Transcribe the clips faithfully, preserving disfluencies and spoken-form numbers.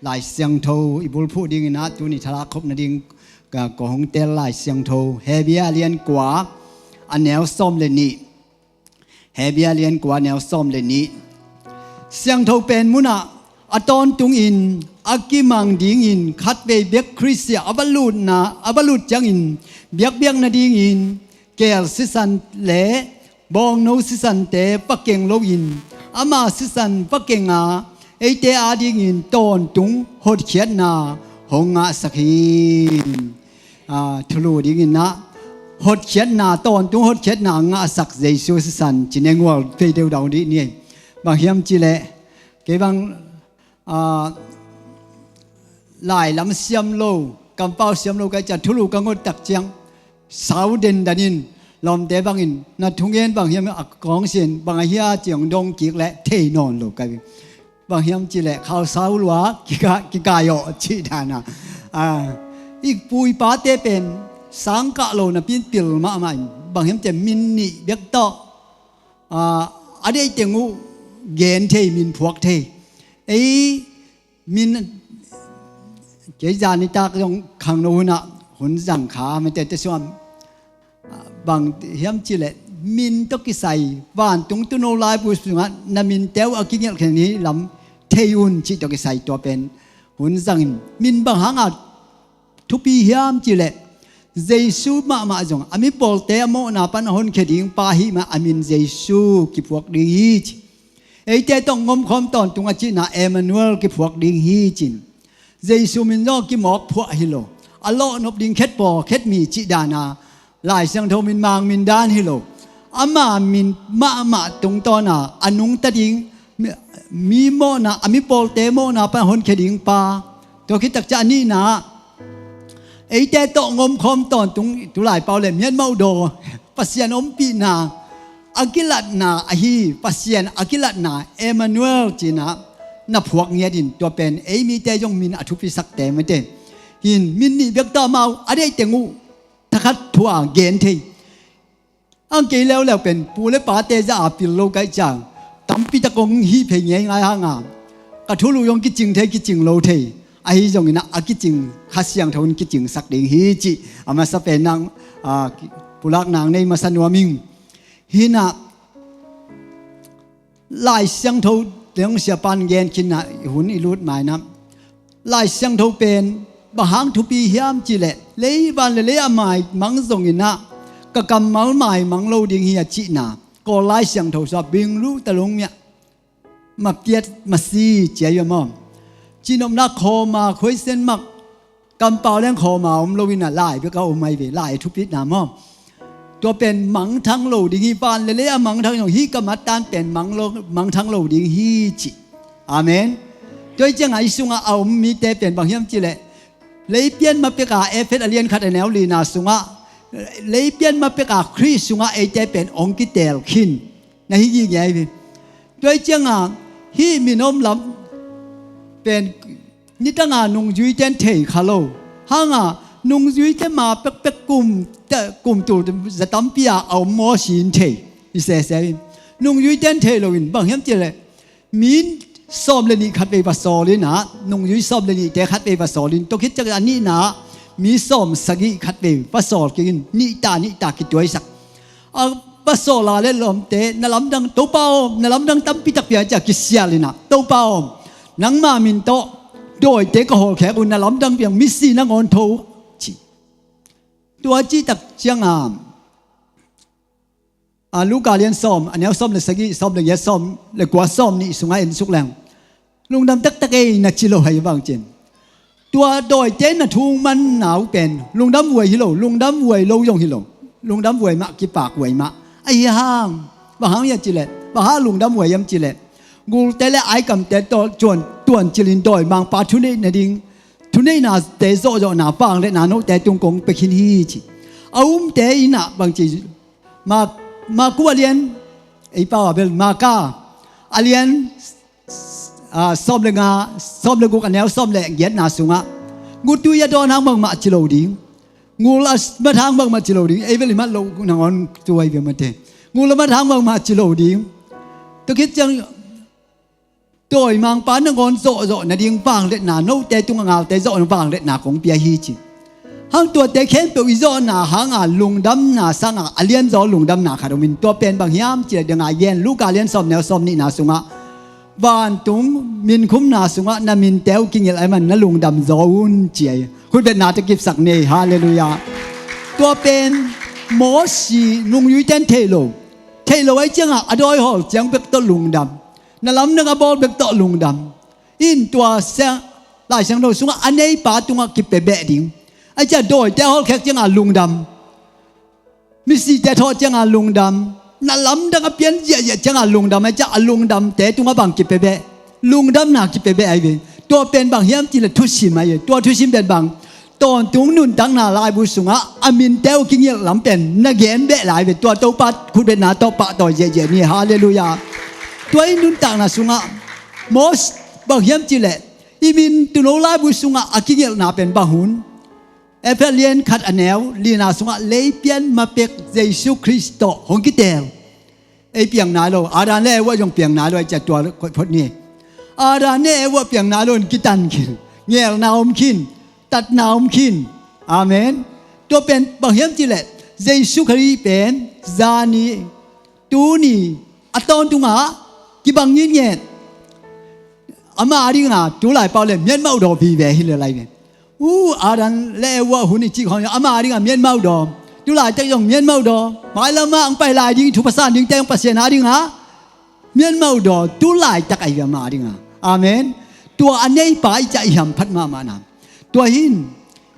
Lai Siangtho i bulphuh dingin ah tuni thalak khop nading ka, ka hong tel Lai Siangtho Hebru a lian kua, a neu sawm le nih. Hebru a lian kua, neu sawm le nih. Siangtho pen munah a tawntungin a kimang dingin khatvei bek Khrih ah a va lutna, a va lut ciangin biakbiak nadingin keel sisan le bawngno sisante va keng loin ama sisan va keng a, eite adingin tawntung hotkhiatna hong ngahsak hi. Aa, thulu dingin ah hotkhiatna, tawntung hotkhiatna ngahsak Jesu sisan ci-in ngual phei deuhdeuh dih ni. Bang hiam cih leh kei bang, aa, lai lam siam lo, kampau siam lo ka hih ciang, thulu ka ngot tak ciang sau dendan in, lawmte bangin na thungen bang hiam, a kawng sin bang a hia ci-in hong dong kik leh thei nawn lo ka hi. Bang hiam cih leh khau sau lua kika-, kikai aw cih dan a. Aa, i pu i pate pen sang kah lo napi-in pil mahmah in, bang hiam cih leh min nih bek tawh, aa, a deih teng uh gen thei, min phuak thei. Ei min, kei zan nitak zong khangno hun ah hun zang kha mate te suam, bang hiam cih leh min tawh kisai, vantung tuuno laibu sungah na minte uh a kigelh khin hi lam thei un cih tawh kisai tua pen hun zangin, min bang hangah thupi hiam cih leh Jesu mahmah zong a mipawlte a mawhna pan a honkhia ding pa ahih manin a min Jesu kiphuak ding hi ci. Eite tawh om khawm tawntung a cihna Emmanuel kiphuak ding hi ci-in, Jesu min zong kimawk phuah hi lo, a lawhnop ding khetpaw khetmi cih dan a, Lai Siangtho min mang min dan hi lo, ama min mahmah tungtawn a, a nungta ding, mi, mi mawhna, a mipawlte mawhna pan honkhia ding pa. Tua khit tak ciang a nihna ah, eite tawh om khawm tawntung, tulai pau leh Myanmar uh daw, Pasian ompihna a kilatna ahi, Pasian a kilatna Emmanuel ci-in ah na phuak ngiat in, tua pen ei mite zong min a thupisakte mate. Hin min nih bek tawh amau a deih teng uh thakhat thu a gen thei. Ang kei leuleu pen pu le pate zah a pil lo ka hih ciang tampi tak hong hih phei ngeingai hang a, ka thulu zong kicing thei, kicing lo thei. Ahi zongin ah a kicing, Kha Siangtho in kicingsak ding hi cih a masa pen nang, aa, ki-, pulakna nei masa nuam ing. Hi-in ah Lai Siangtho, Leng Siapa in gen khin ah hun i lut ma-in ah, Lai Siangtho pen bang hang thupi hiam cih leh, lei, van le lei a maimang zongin ah ka kammal maimang lo ding hi a cihna. Kawl Lai Siangtho sungah bing lu talung miah, ma piat ma si ci-a hi maw. Cihnopna khawma khuaisen mak, kampau leng khawma om lo-in ah lai bek a om ahi ve, lai thupitna maw. Tua pen mangthang lo ding hi, van le lei a mangthang zong, hih ka mattan pen mang lo, mangthang lo ding hi ci. Amen. Tua hi ciangah i sungah a om mite pen bang hiam cih leh, lei pian ma pek a, Efesa a lian khat a neu lina sungah, lei pian ma pek a Khrih sungah eite pen hong kiteel khin na hi gige hi. Tua hi ciangah hih min om lam pen nidanga nungzuite in thei kha lo. Hang a nungzuite ma pekpek kum, kum tul za tampi a a om maw ci-in thei hi sese hi. Nungzuite in thei lo-in bang hiam cih leh, mi sawm le nih khatvei va sawl-in ah, nungzui sawm le nihte khatvei va sawl-in, tua khit ciangah a nihna ah mi sawm sagih khatvei va sawl kik in, nihta nihta kituaisak. A va sawl a leh lawmte, na lamdang, Topa aw, na lamdang tampi tak pia, ci-a kisial-in ah, Topa aw, nangma min tawh dawite ka hawlkhek uh, na lamdang piang, misi nangawn tho, ci. Tua cih tak ciangah, a, Luka lian sawm, a neu sawm le sagih, sawm le giat, sawm le kua, sawm nih sungah en suk leng, lungdam taktak ei, na ci lo hi bang ci-in. Tua dawite na thu manna uh pen lungdam vuai hi lo, lungdam vuai lo zong hi lo. Lungdam vuai mah, kipak vuai mah. Ahi hang, bang hang hiam cih leh, bang hang lungdam vuai hiam cih leh, gulte le aikamte tawh tuan, tuancil-in dawimangpa thuneihna ding, thuneihnate zawhzawhna, vangliatna note tung kong pia khin hi ci. A umte in ah bang ci, Ma-, Marku a lian, ei pau a bel, Marka a lian, aa, sawm le nga, sawm le guk, a neu sawm le giatna sungah, gultui a dawn hang bangmah ci lo ding, gul a mat hang bangmah ci lo ding, ei bel i mat loh nangawn tuai bia mate. Gul a mat hang bangmah ci lo ding. Tua khit ciang Dawimangpa nangawn zawhzawh nading vangliatna, note tungah ngalte zawh vangliatna kong pia hi ci. Hang tuate khempeuh i zawhna hanga lungdamna sanga a lianzaw lungdamna khat om in, tua pen bang hiam cih leh dang a gen Luka lian sawm neu sawm nihna sungah, vantung minkhumna sungah na minte uh kingilh ahih man na lungdam zaw un ci ahi. Khutbetna tawh kipsak ni ei, halleluiah. Tua pen Mosi nungyuite'n thei lo, thei lo ahih ciangah a dawihawl ciang bek tawh lungdam, na lamdang a bawl bek tawh lungdam. In tua sia, Lai Siangtho sungah a neipa tungah kipia beh ding. Ahih ciangah dawite a hawlkhek ciangah lungdam, misite thawh ciangah lungdam, na lamdang a pian ziahziah ciangah lungdam, ahih ciangah a lungdamte tungah bang kipia beh? Lungdamna kipia beh ahi ve. Tua pen bang hiam cih leh thusim ahi ve. Tua thusim pen bang? Tawntung nuntakna laibu sungah a minte uh kingilh lam pen na gen beh lai ve. Tua Topa khutbetna tawh pahtawi ziahziah ni, halleluiah. Tua i nuntakna sungah Mos bang hiam cih leh i min tuuno laibu sungah a kingilhna pen bang hun? Efesa lian khat a neu lina sungah lei pian ma pek Jesu Khrist tawh hong kiteel. Ei piang nai lo, Adam le Eva zong piang nai lo, ahih ciangah tua koih phot ni. Adam le Eva piang nai lo in kitan khin, ngelna om khin, tatna om khin. Amen. Tua pen bang hiam cih leh Jesu Khrist pen zani, tuni, a tawntungah kibang ngitnget. Ama a dinga tulai pau le mianmauh daw vive hi le lai ve. U Adam le Eva hun i cih khawng, ama a dinga mianmauh daw, tulaitak zong mianmauh daw, mailamah hong pai lai ding, thupha san dingte hong Pasian a dinga mianmauh daw, tulaitak ahi ve ama a dinga. Amen. Tua a neipa i cih i hamphat mahmahna. Tua hin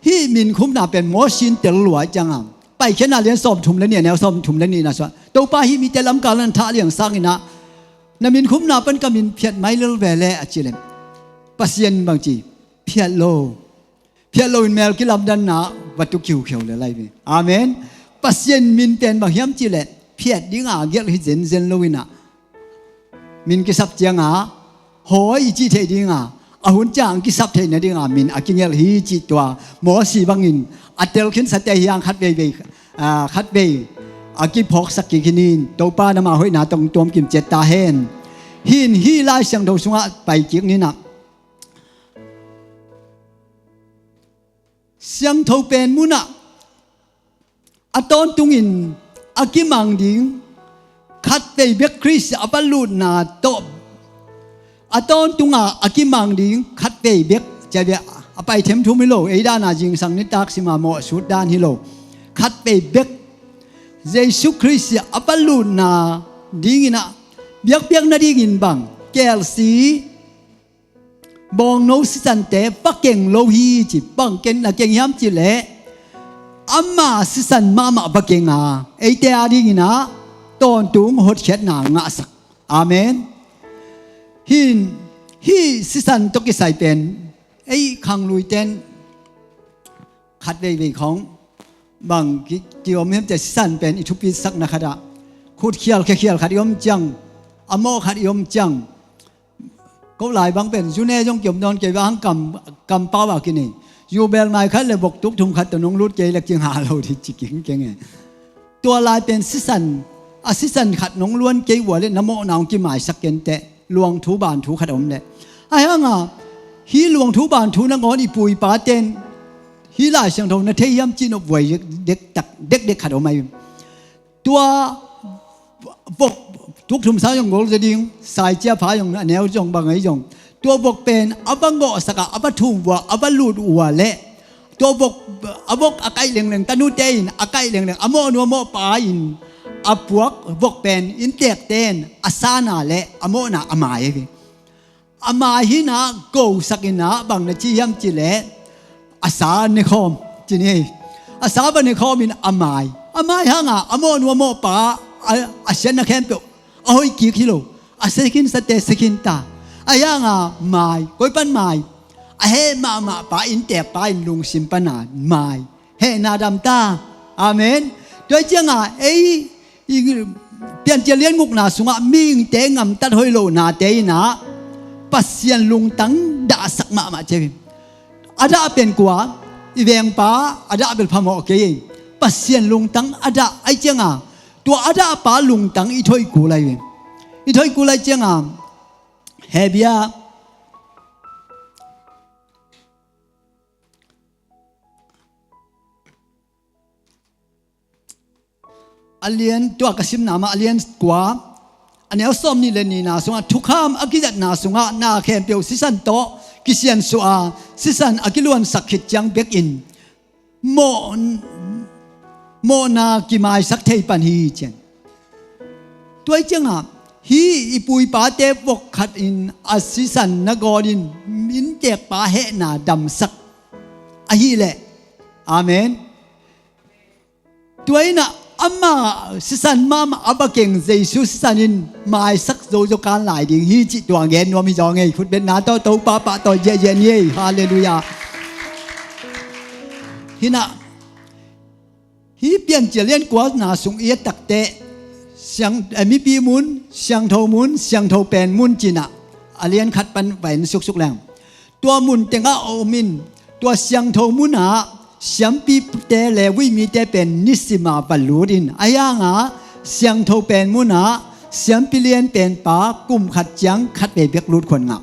hih minkhumna pen Mosi in tel lua ahih ciangah, Paikhiatna lian sawmthum le nih a neu sawmthum le nihna sungah, Topa hih mite lamkal na thah liang sanginah na minkhumna pan ka min phiat mai lel ve leh a cih leh, Pasian in bang ci? Phiat lo. Phiat loin mel kilamdanna va tu khiukhiu le lai ve. Amen. Pasian min pen bang hiam cih leh phiat dinga gelh hi zenzen loinah, min kisap cianga hawi i cih theih dinga, a hun ciang kisap theih nadinga min a kingelh hi cih tua Mosi bangin a telkhinsate hi hang khat veivei, aa, khat vei a kiphawksak kik hi nin, Topa nama hoihna tawh tuamkim ciat ta hen. Hin hih Lai Siangtho sungah pai kik ninah, siangtho pen munah a tawntungin a kimang ding khatvei bek Khrist a va lutna tawh, a tawntunga a kimang ding khatvei bek, ciah bek a pai themthum hi lo, ei dana zingsang nitak sima mawhsut dan hi lo, khatvei bek Jesu Khrist a va lutna dinginah biakpiak nadingin bang, kelsi, bawngno sisante va keng lo hi ci. Bang ken na keng hiam cih leh ama sisan mahmah va keng a, eite a dinginah tawntung hotkhiatna ngahsak. Amen. Hin hih sisan tawh kisai pen ei khangluiten khat veivei khawng bang ki, ki om hiam cih leh sisan pen i thupitsakna khatah khutkhial khiakhial khat i om ciang, a mawh khat i om ciang, ko lai bang pen zune zong kiom dawn kei va hang kam, kampau a kinei. Zubel ngai khat le bok tuk thum khat tawh nong lut kei le kinga lo ding ci kingkeng e. Tua lai pen sisan, a sisan khat nong luan kei ua le na mawhna hong kimaisak kenteh, luangthu banthu khat a om le. Ahi hanga hih luangthu banthu nangawn i pu i pate'n hih Lai Siangtho na thei hiam cih nopvuai dekdek, dekdek khat a om ahi. Tua vok, tukthum sang zong gol zaw ding, saicia pha zong a neu zong bang ahi zong, tua vok pen a va gawhsak a, a va thum vua, a va lut ua leh tua vok, a vok a kaih lengleng, tanute in a kaih lengleng, a mawhnu a mawhpa in a puak vok pen innteekte in a sana leh a mawhna a mai ahi. A mai hinah gosak inah bang na ci hiam cih leh a sa nekhawm ci ni. A sa va nekhawm in a mai, a mai hanga a mawhnu a mawhpa a, a siatna khempeuh a hoih kik hi lo. A sekhinsate sekhinta. Ahi hanga mai, koi pan mai? A heh mahmahpa, innteekpa in lungsim pana mai. Hehna damta. Amen. Tua hi cianga ei i Piancil lian gukna sungah mihingte gamtat hoih lohnate inah Pasian lungtang dahsak mahmah ci hi. A dah pen kua? I vengpa a dah bel phamawh kei. Pasian lungtang a dah ahi cianga tua a dahpa lungtang i thoih kul ahi ve. I thoih kul ahi cianga Hebru a lian, tua ka simna mah a lian kua, a neu sawm nih le nihna sungah, thukham a kizatna sungah na khempeuh sisan tawh kisiansuah a, sisan a kiluansak khit ciang bekin mawh, mawhna kimaisak thei pan hi, ci-in. Tua ih ciangah hih i pu i pate vok khat in a sisan nangawn in inntekpa hehna damsak ahih leh. Amen. Tua in ah amah sisan mahmah a va keng Jesu sisan in maisak zozo kan lai ding hi cih tua gen nuam hi zaw ngei. Khutbetna tawh Topa pahtawi ziahziah ni ei. Halleluiah. Hi in ah hih Piancil lian kuana sung i et takteh, siang, eh, mipi mun, siangtho mun, siangtho pen mun ci-in ah a lian khat pan va en suksuk leng. Tua mun tengah a om in, tua siangtho munah siampite, Levi mite pen nisima va lut in, a hiangah siangtho pen munah siampi lian pen pa kum khat ciang khatvei bek lutkhuan ngah.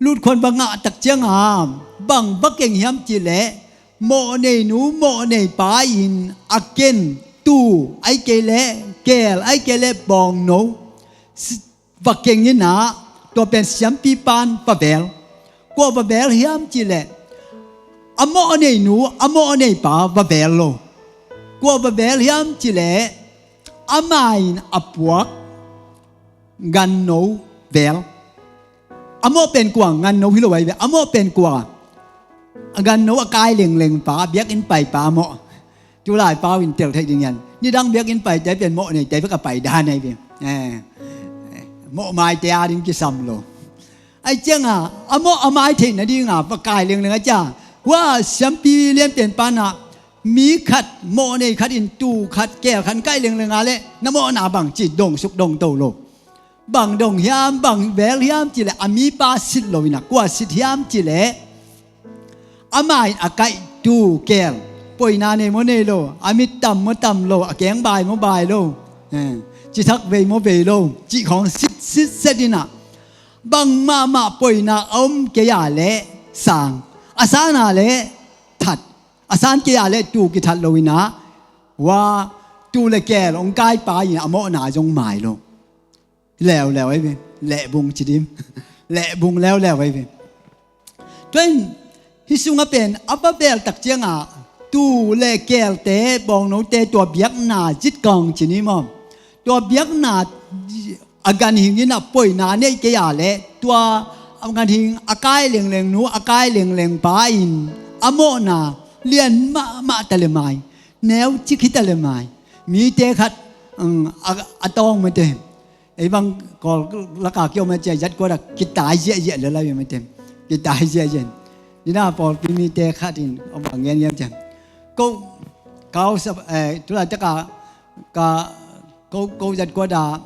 Lutkhuan va ngah tak ciangah bang va keng hiam cih leh, mawhnei nu mawhnei pa in a ken tuu, ahih kei leh keel, ahih kei leh bawngno, si-, va keng in ah, tua pen siampi pan va vel. Kua va vel hiam cih leh, a mawhnei nu a mawhnei pa va vel lo. Kua va vel hiam cih leh, amah in a puak ganno vel. A mawh pen kua? Ganno hi lo ahi ve. A mawh pen kua? A ganno a kai lengleng pa, biakinn pai pa mawh. Tulai pau in tel theih ding hiam, nidang biakinn paite pen mawhneite bek a pai dan ahi ve. Eh, eh, mawhmaite a ding kisam lo. Ahih ciangah a mawh a mai theih nadingah va kai lengleng a ciah, hua siampi lianpen pan ah mi khat, mawhnei khat in tuu khat keel khat kai lengleng a leh na mawhna bang ci, dongsuk dongto lo. Bang dong hiam, bang vel hiam cih leh, a mipa sit lo in ah. Kua sit hiam cih leh, amah in a kaih tuu keel, poina nei maw nei lo, a mit tam maw tam lo, a keng bai maw bai lo, eh, cithak vei maw vei lo cih khawng sit sit set in ah, bang mahmah poina a om kei a leh sang, a san a leh that, a san kei a leh tuu kithat lo in ah, hua tuu le keel hong kaipa in a mawhna zong mai lo. Leuleu ahi ve. Lehbung ci ding, lehbung leuleu ahi ve. Tua in hih sungah pen a va vel tak ciangah tuu le keelte, bawngnote tua biakna zit kawng ci ni maw? Tua biakna a ganhing in ah poina neih kei a leh, tua a ganhing a kai lengleng nu, a kai lengleng pa in a mawhna lian mahmah ta le mai, neu cik hi ta le mai, mite khat, um, a, a tawng mate. Ei bang Kawl laka kiom a cia, zat kuat a kitai ziahziah le lai mate. Kitai ziahziah. Nidang a pawlpi mite khat in a bang ngen hiam ciang, ko, kau sa, eh, tulai taka ka, ko, ko zat kuat a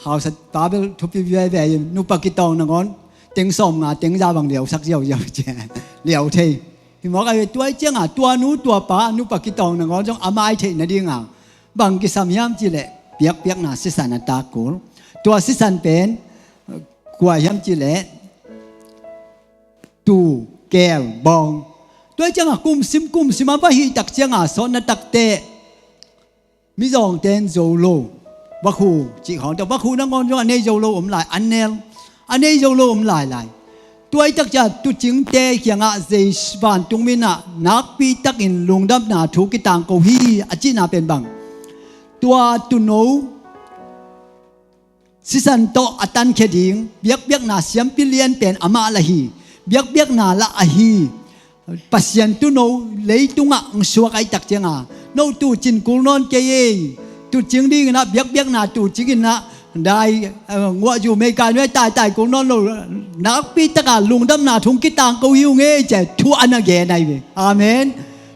hausa pa bel thupi viaivia in, nupa kitawng nangawn teng sawmnga teng za bang liausak ziauziau cia, liau thei. Hi mawk ahi ve. Tua ih ciangah tua nu tua pa nupa kitawng nangawn zong a mai theih nadingah bang kisam hiam cih leh, biakpiakna sisan a tak kul. Tua sisan pen kua hiam cih leh, tuu, keel, bawng. Tua ih ciangah kumsim kumsim a va hih tak ciangah sawtna takteh, mizawngte in zo lo, vakhu cih khawng tawh, vakhu nangawn zong a nei zo lo om lai, an nel, a nei zo lo om lailai. Tua ih tak ciah tuucingte kiangah Jesu vantungmi in ah nakpi takin lungdamna thu kitangko hi a cihna pen bang? Tua tuuno sisan tawh a tankhia ding biakpiakna siampi lianpen amah lah hi. Biakpiakna lah ahi. Pasian tuuno leitungah hong suak ahih tak ciangah, no tuucin kul nawn kei ei. Tuucing dingin ah, biakpiakna tuucing in ah, dai, eh, nguahzu meikai nuai taitai kul nawn lo. Nakpi takah lungdamna thu hong kitangko hi ung ei, ci-a thu a na gen ahi ve. Amen.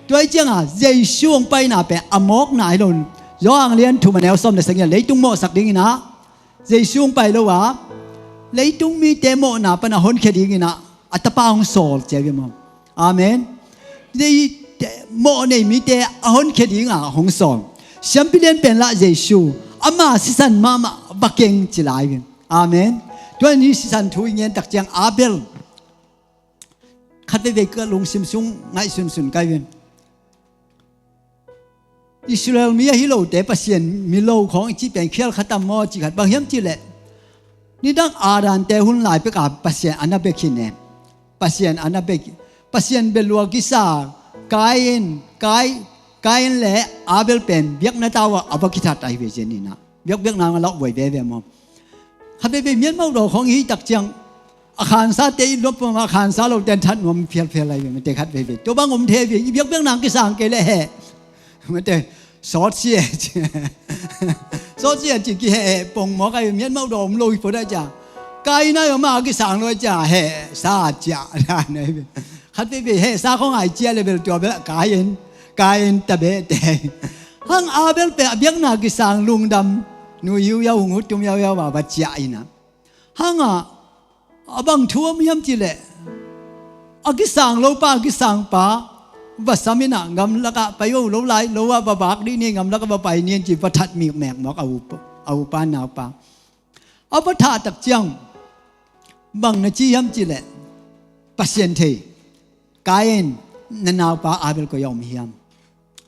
Tua ih ciangah Jesu hong paina pen a mawkna hi lo. Johan lian thum a neu sawm le sagih ah, leitung mawhsak dingin ah Jesu hong pai lo a, leitung mite mawhna pan a honkhia dingin ah a Tapa hong sawl, ci-a hi ve maw? Amen. Mawhnei mite a honkhia dingah hong sawl. Siampi lianpen lah Jesu, ama sisan mahmah va keng ci lai hi ve. Amen. Tua in hih sisan thu i ngen tak ciang Abel, khat veivei ka lungsim sung ngaihsunsun kai ve. Israel mi ahi lote Pasian mi lo khawng i cih pen khial khat tam maw cih khat bang hiam cih leh, nidang Adam te hun lai peka Pasian a na bek hi ne. Pasian a na bek, Pasian bia lua kisa Kain, Kai, Kain le Abel pen biakna tau ah a va kithat ahi ve zen inah. Biakbiakna nga lauh vuai veve maw. Khat veivei mian mauh daw khawng i hih tak ciang a khansate i luap pawm a khansa lote an that nuam phialphial lai ve mate khat veivei. Tua bang om thei ve i biakbiakna kisang kei leh heh. Mate, sawt sia ci. Sawt sia ci kiheh heh pong maw kai mian mauh daw om lo hi pawh dah cia. Kain a om a kisang lo cia heh sa cia dan ahi ve. Khat veivei heh sa khawng ai cia le bel tua bel Kain, Kain ta beh te. Hang Abel pen a biakna kisang lungdam, nu hiu yau hung hut tum yau yau va va ciah inah. Hangah a bang thu om hiam cih leh, a kisang lo pa, a kisang pa va sam inah gamlakah pai oh lo lai lo ah va vak dih ni, gamlakah va pai ni an ci va that mikmek mawk a upa, a upa naupa. A va thah tak ciang bang na ci hiam cih leh, Pasian thei, Kain, na naupa Abel koi a om hiam?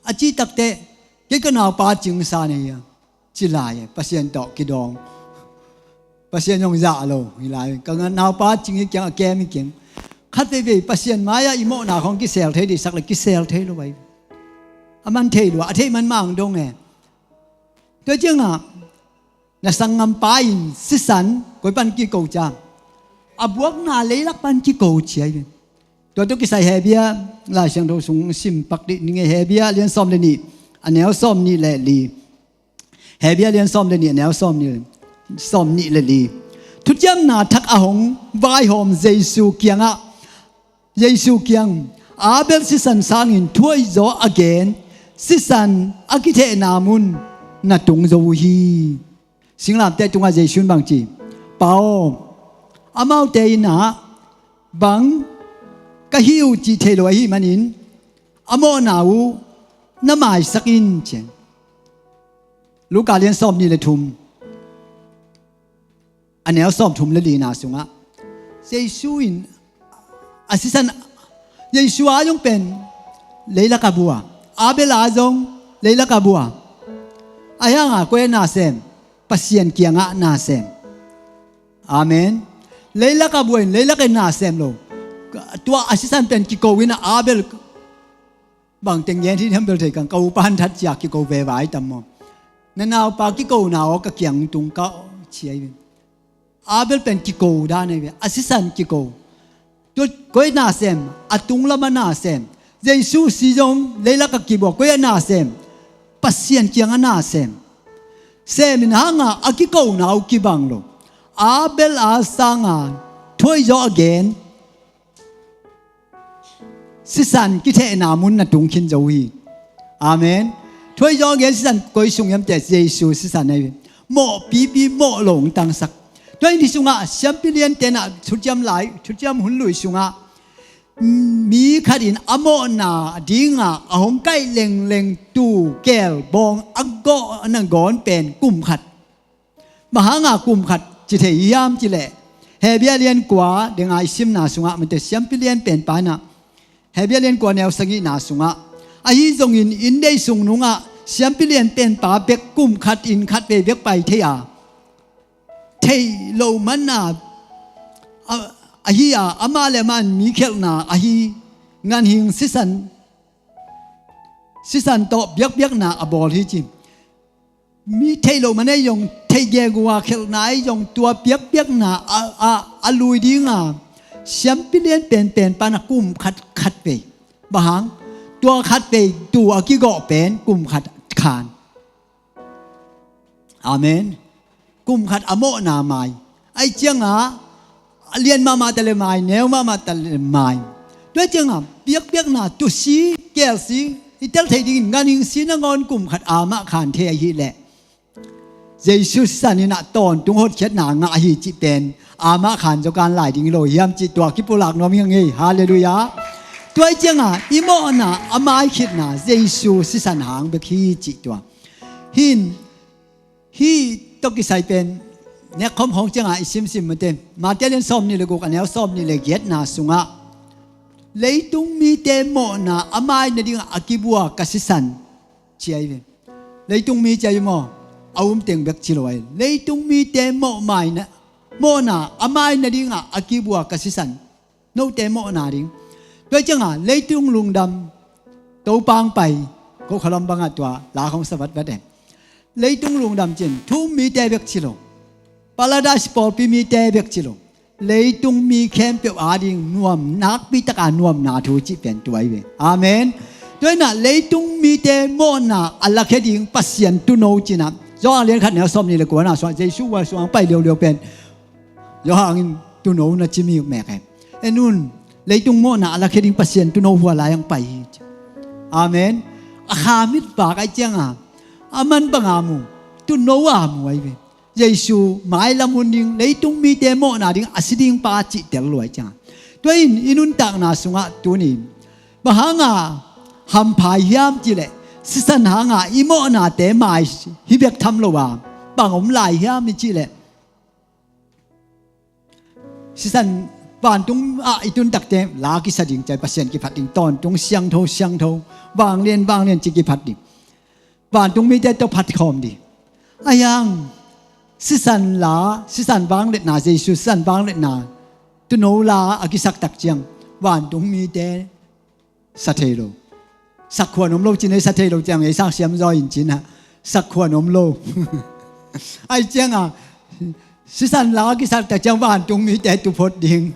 A cih takteh, kei ka naupa cingsa na hiam? Ci lai e, Pasian tawh kidawng. Pasian zong zah lo hi lai. Ka naupa cing hi kiang a kem hi kiang. Khat veivei Pasian mai-ah i mawhna khawng kisel thei dihsak le kisel thei lo vai. A man thei lua, a thei man mang dong e. Tua ciangah na sanggampa in sisan koi pan kiko cia? A buakna leilak pan kiko cia hi. Tua tawh kisai Hebia Lai Siangtho sung sim pak dih ning e, Hebia lian sawm le nih, a neu sawm nih le li. Hebia lian sawm le nih, a neu sawm nih, sawm nih le li. Thuciamna thak a hong vaihawm Jesu kiangah, Jesu kiang, Abel sisan sangin thuaihzaw a gen sisan a kithehna mun na tung zo uh hi. Singlamteh tungah Jesu in bang ci? Pa aw, amaute in ah bang ka hi uh cih thei lo ahih manin a mawhna uh na maisak in ci. Luka lian sawm nih le thum, a neu sawm thum le lina sungah Jesu in a sisan, Jesu a zong pen leilak a bua, Abel a zong leilak a bua. Ahi hanga koi a na sem? Pasian kiangah na sem. Amen. Leilak a bua in leilak in na sem lo. Tua a sisan pen kiko in a Abel bang teng gen hi hiam bel thei kang, ka upa han that cia kiko veva hi tam maw? Na naupa kikona aw ka kiang tung ka cia hi. Abel pen kiko dan ahi ve, a sisan kiko. Tua koi na sem? A tunglam a na sem. Jesu si zong leilak a kibua, koi a na sem? Pasian kiang a na sem. Sem in hanga a kikona uh kibang lo. Abel a sanga thuaihzaw a gen sisan kithehna mun na tung khin zo hi. Amen. Thuaihzaw a gen sisan koi sung hiam cih leh Jesu sisan ahi ve. Mawh pipi mawh lo hong tangsak. Tua in hi sungah siampi lian tenah thuciam lai, thuciam hun lui sungah mi khat in a mawhna dinga a hong kaih lengleng tu keel bawng a gawh na gawn pen kum khat. Bang hanga kum khat ci thei hiam cih leh, Hebia lian kua denga i simna sungah mate siampi lian pen pa inah, Hebia lian kua neu sagihna sungah, ahi zongin inndei sung nungah siampi lian pen pa bek kum khat in khat vei bek pai thei a, theih loh manna a, ahi a, amah le amah in mi khialhna ahi, ganhing sisan, sisan tawh biakbiakna a bawl hi ci. Mi theih loh man ei zong, theih gegu a khialhna ei zong, tua biakbiakna a, a, a lui dinga siampi lian penpen pana kum khat khat vei. Bang hang? Tua khat vei tu a kigawh pen kum khat khan. Amen. Kum khat a mawhna mai. Ahi cianga a lian mahmah ta le mai, neu mahmah ta le mai. Tua cianga biakbiakna tusi, kelsi i tel thei dingin ganhing si nangawn kum khat a mah khan thei ahih leh Jesu sisan inah tawntung hotkhiatna ngah ahi cih pen a mah khan zaw kan lai ding lo hiam cih tua kipulak nuam hi ngei. Halleluiah. Tua ahi cianga i mawhna a maikhitna Jesu sisan hang bek hi cih tua. Hin hih tawh kisai pen Nekkhawm khawng ciangah i simsim mate, Mate lian sawm nih le guk, a neu sawm nih le giatna sungah, leitung mite mawhna a mai nadingah a kibua ka sisan, ci ahi ve. Leitung mi ci ahi maw? A umteng bek ci lo ahi. Leitung mite mawh mai na, mawhna a mai nadingah a kibua ka sisan, note mawhna ding. Tua ciangah leitung lungdam, Topa hong pai, ko khalam bangah tua la khawng sa vatvat e. Leitung lungdam cin thu um mite bek ci lo, Paradise pawlpi mite bek ci lo, leitung mi khempeuh ading nuam, nakpi taka nuamna thu cih pen tua hi ve. Amen. Tua inah leitung mite mawhna a lakhia ding Pasian tuuno cinah, Johan lian khat neu sawm nih le kuana suah, Jesu hua suang pai liauliau pen Johan in tuuno na ci mi mek e. En un, leitung mawhna a lakhia ding Pasian tuuno hua lai ang pai hi. Amen. A kha mit vak ahi cianga, a man banga mu, tuuno a mu ahi ve. Jesu mailam hun ding, leitung mite mawhna ding a si ding pa cih tel luai cianga. Tua in i nuntakna sungah tuni bang hanga hampha hiam cihleh, sisan hanga i mawhnate mai hi bek tham lo a, bang om lai hiam i cihleh, sisan vantung ah i tun takte la kisa ding, cai Pasian kiphat ding, tawntung siangtho siangtho, vanglian vanglian ci kiphat ding, vantung mite tawh phat khawm ding. A hiang sisan la, sisan vangliatna, Jesu sisan vangliatna tuuno la a kisak tak ciang vantung mite sa thei lo. Sak khuan om lo cin ei sa thei lo ciang ei sak siam zaw in cin ah sak khuan om lo. Ahi cianga sisan la kisak tak ciang vantung mite tu phot ding.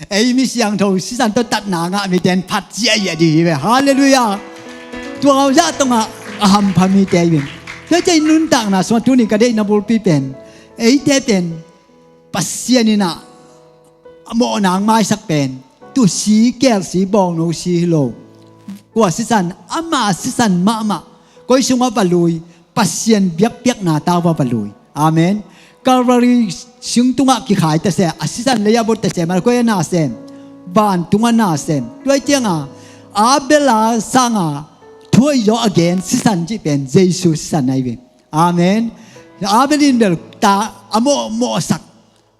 Ei mi siangtho sisan tawh tatna ngah mite in phat ziahziah ding hi ve. Halleluiah. Tua zah tongah a hampha mite hi ve. Tua ciang i nuntakna sungah tuni ka deihna bulpi pen, eite pen Pasian inah a mawhna ang maisak pen tuusi, keelsi, bawngno si hi lo. Kua sisan, ama sisan mahmah, koi sungah va lui, Pasian biakpiakna tau va va lui. Amen. Calvary sing tungah kikhai ta se, a sisan lei a bot ta se, man koi a na sem, vantung a na sem. Tua cianga Abel a sanga thuai zaw a gen sisan cih pen Jesu sisan ahi ve. Amen. Abel in bel ta a mawh, mawhsak,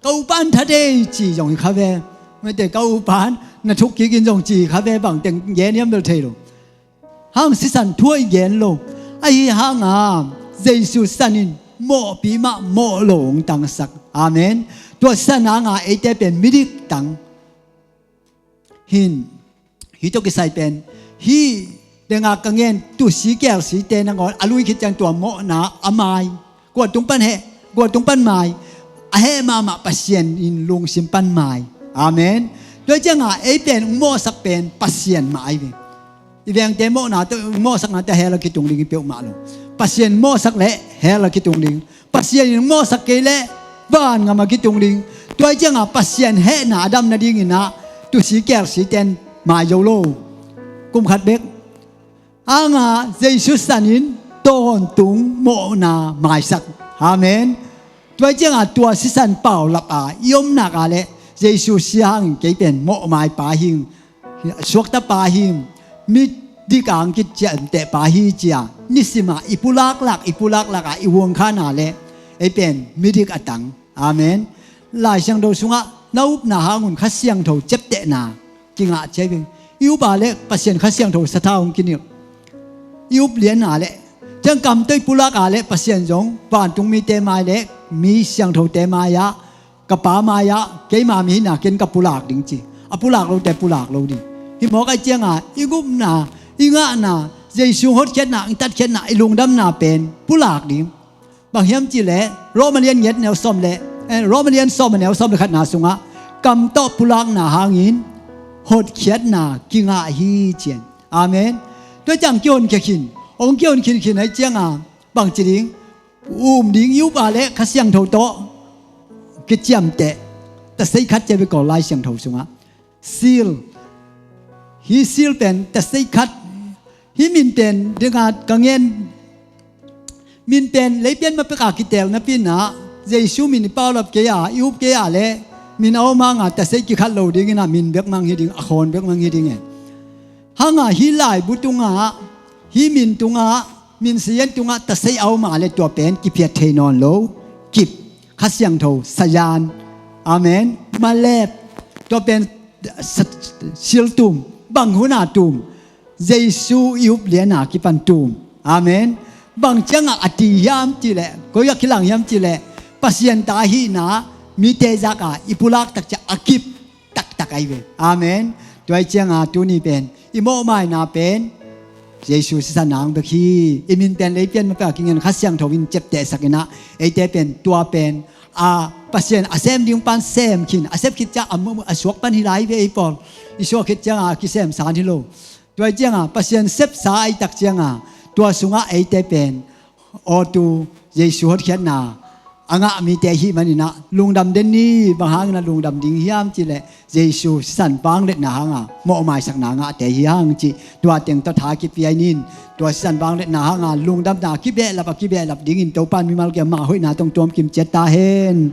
ka upan that ei ci zong hi kha ve. Mete ka upan na thuk kikin zong ci hi kha ve, bang teng gen hiam bel thei lo. Hang sisan thuai gen lo. Ahi hanga Jesu sisan in mawhpi mah mawh lo hong tangsak. Amen. Tua sisan hanga eite pen midik tang hin. Hih tawh kisai pen, hih denga ka ngen tuusi keelsite nangawn a lui khit ciang tua mawhna a mai, kua tung pan heh, kua tung pan mai, a heh mahmah Pasian in lungsim pan mai. Amen. Tua cianga ei pen ung mawhsak pen Pasian mah ahi ve. I vengte mawhna tawh, ung mawhsakna tawh hell a kitung ding hi peuhmah lo. Pasian mawhsak leh hell a kitung ding. Pasian in mawhsak kei leh vangam a kitung ding. Tua cianga Pasian hehna a dam nadingin ah tuusi keelsite in mai zo lo. Kum khat bek hanga Jesu sisan in tawntung mawhna maisak. Amen. Tua cianga tua sisan paulap a i om nak a leh Jesu sia hangin kei pen mawhmai pa hing, suakta pa hi, midik ang kiciamteh pa hi cia, nisima i pulaklak, i pulaklak a i huangkhana leh ei pen midik a tang. Amen. Lai Siangtho sungah na upna hangun Kha Siangtho ciaptehna kingah cia hi. I up a leh Pasian Kha Siangtho sathau hong kinilh. I up liana leh ciangkam tawh i pulak a leh Pasian zong vantung mite mai leh mi siangthote mai-ah, ka Pa mai-ah keima mihina ken ka pulak ding ci. A pulak lote pulak lo ding. Hih mawk ahi cianga i gupna, i ngahna, Jesu hotkhiatna, i tatkhiatna, i lungdamna pen pulak ding. Bang hiam cihleh Roma lian ngiat neu sawm le, eh, Roma lian sawm a neu sawm le khatna sungah kam tawh pulakna hangin hotkhiatna kingah hi cian. Amen. Tua ciang kihonkhia khin, hong kihonkhia khin ahi cianga bang ci ding, um ding i up a leh Kha Siangtho tawh kiciamteh, tasei khat cia bikol Lai Siangtho sungah. Seal. Hih seal pen tasei khat. Hih min pen dinga ka ngen, min pen leipian ma peka kitel napinah Jesu min i paulap kei a, i up kei a leh min a om hanga tasei kikhat lo dinginah min bek mang hi ding, a khawn bek mang hi ding e. Hanga hih laibu tungah, hih min tungah, min sian tungah tasei a om a leh tua pen kiphiat thei nawn lo. Kip. Kha Siangtho sayan. Amen. Malep, tua pen sa-, siltum, bang huna tum, Jesu i up liana kipan tum. Amen. Bang cianga a ti hiam cileh, koi a kilang hiam cileh, Pasian ta hihna mite zaka i pulak tak cia a kip taktak ahi ve. Amen. Tua hi cianga tuni pen i mawhmaina pen Jesu sisan nang bek hi. I min pen lei pian ma pek a kingen Kha Siangtho in ciaptehsak inah eite pen tua pen a Pasian a sem ding pan sem khin, a sep khit ciang a mu-, a suak pan hi lai ve ei pawl. I suak khit cianga a kisem san hi lo. Tua hi cianga Pasian sepsa ahi tak cianga tua sungah eite pen awtu Jesu hotkhiatna a ngah mite hih maninah lungdam den ni. Bang hangin a lungdam ding hiam cileh Jesu sisan vangliatna hanga mawhmaisakna ngahte hi hang cih tua teng tawh tha kipia inin, tua sisan vangliatna hanga lungdamna kibehlap a kibehlap dingin Topan mimal kiam mah hoihna tong tuam kim ciat ta hen.